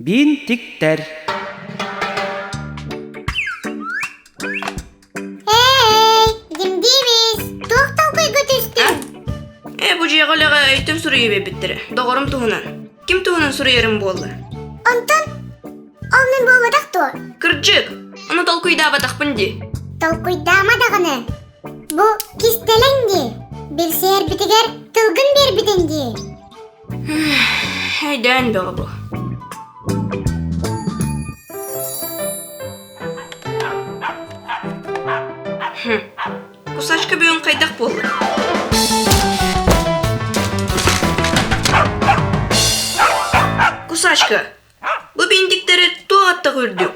Биинтиктэр Эй, Димдимис, туох толкуйга түстүҥ? Ээ, бу дьиэҕэ үлэҕэ өйтөн суруйа биэрбиттэрэ. Доҕорум туһунан. Ким туһунан суруйарым буолла? Онтон ол мин буолбатах дуо? Кырдьык, ону толкуйдаабатахпын дии. Толкуйдаама даҕаны. Бу кистэлэҥ дии. Билсиһэрбитигэр тылгын биэрбитиҥ дии. Өйдөөн бөҕө бу. Кусачка бүгүн хайдах буолла? Кусачка, бу биндиктэри туох аттах үрдүк?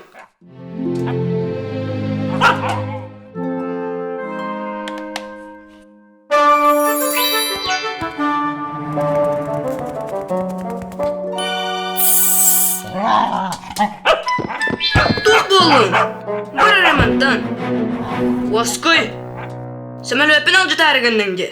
Туох буоллуҥ? Бар эрэ мантан. Уоскуй. Сөмөлүөппүн алдьатаары гынныҥ дии.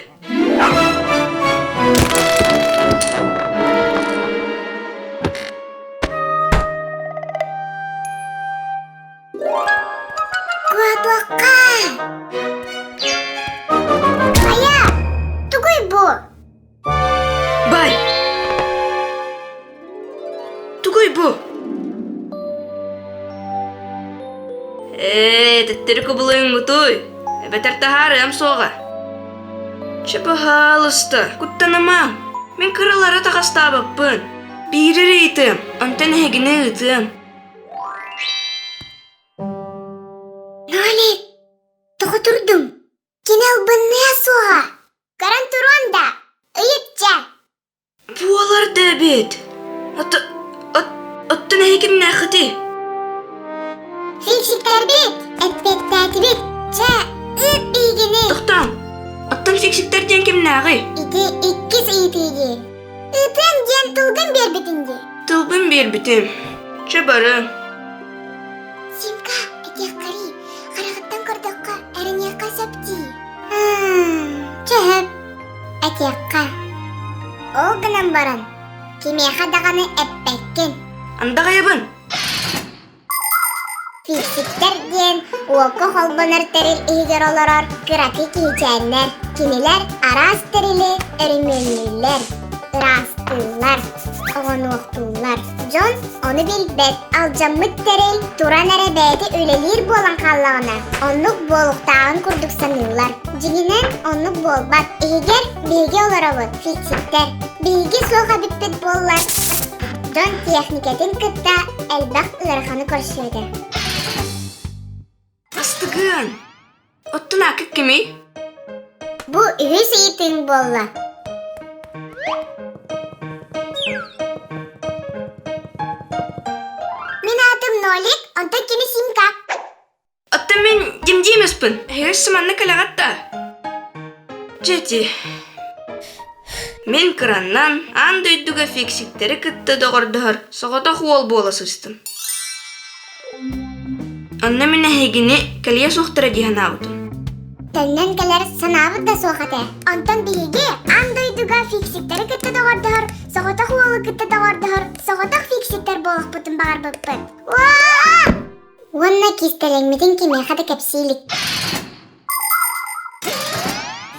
Куотуохха! Хайа, тугуй бу? Бай! Тугуй бу? Ээ, төттөрү кубулуйуҥмутуй. Эбэтэр таһаарыам суоҕа. Чэ, баһаалыста, куттанымаҥ. Мин кыралары таҕастаабаппын. Биири эрэ ыйытыам, онтон эһигини ыытыам. Нолик, тоҕо турдуҥ? Кини албынныа суоҕа. Көрөн туруон да, ыйыт чэ. Буолар да эбит. Оттон эһи кимнээххитий? Фиксиктэрбит, эппиэттээтибит. Чэ, ыыт биһигини. Тохтооҥ. Оттон фиксиктэр диэн кимнээҕий? Ити иккис ыйытыы дии. Ыытыам диэн тылгын биэрбитиҥ дии. Тылбын биэрбитим. Чэ бары. Симка, этиэххэрий, хараҕыттан көрдөххө, эрэниэххэ сөп дии. Чэ сөп, этиэххэ. Ол гынан баран, кимиэхэ даҕаны эппэккин. Андаҕайабын. Фиксиктэр диэн уокка холбонор тэрил иһигэр олорор кыракый киһичээннэр. Кинилэр араас тэрили өрөмүөннүүллэр, ыраастыыллар, оҕонуохтууллар. Дьон ону билбэт, алдьаммыт тэрил туран эрэ бэйэтэ үлэлиир буолан хааллаҕына, оннук буолуохтааҕын курдук саныыллар. Дьиҥинэн, оннук буолбат. Иһигэр биһиги олоробут, фиксиктэр. Биһиги суох эбиппит буоллар, дьон тиэхникэтин кытта элбэх ыараханы көрсүө этэ. Астыгыан! Оттон аакыт кимий? Бу үһүс ыйытыыҥ буолла. Мин аатым Нолик, онтон кини Симка. Оттон мин Димдимиспын. Эһиги манна кэлэҕит да? Дьэ ити. Мин кыраннан аан дойдуга фиксиктэри кытта доҕордоһор соҕотох уол буола сыстым. Онно мин эһигини кэлиэ суохтара дии санаабытым. Төннөн кэлэр санаабыт да суох этэ. Онтон биһиги аан дойдуга фиксиктэри кытта доҕордоһор, соҕотох уолу кытта доҕордоһор соҕотох фиксиктэр буолуохпутун баҕарбыппыт. Уаа! Уонна кистэлэҥмитин кимиэхэ да кэпсии илик.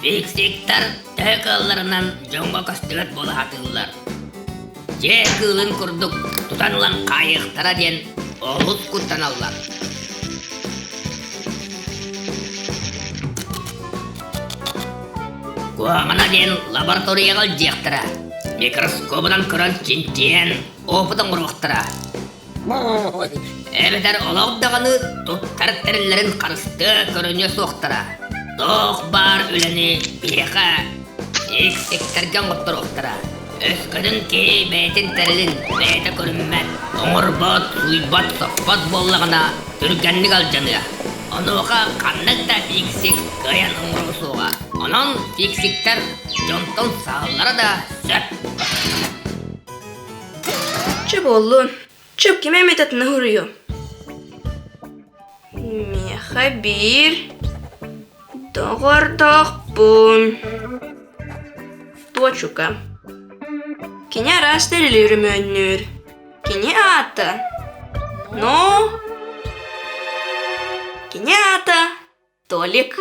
Фиксиктар төһө кыалларынан дьоҥҥо көстүбэт буола сатыыллар. Дьиэ кыылын курдук тутан ылан хаайыахтара диэн олус куттаналлар. Куһаҕана диэн лабораторияҕа илдьиэхтэрэ, микроскобунан көрөн чинчийэн опыт оҥоруохтара. Эбэтэр олох даҕаны туттар тэриллэрин харыстыа көрүнүө суохтара. Туох баар үлэни биһиэхэ иксиктэргэ оҥотторуохтара. Өскөтүн киһи бэйэтин тэрилин бэйэтэ көрүммэт, оҥорбот, сууйбат, соппот буоллаҕына түргэнник алдьаныа. Онуоха ханнык да фиксик кыайан оҥоруо суоҕа. Онон фиксиктэр дьонтон сааллара да сөп. Чэ буоллун, чып ким эмит атына суруйуом. Миэхэ биир доҕордоохпун. Туочука. Кини араас тэрили өрөмүөннүүр. Кини аата? Ну? Кини аата Толик.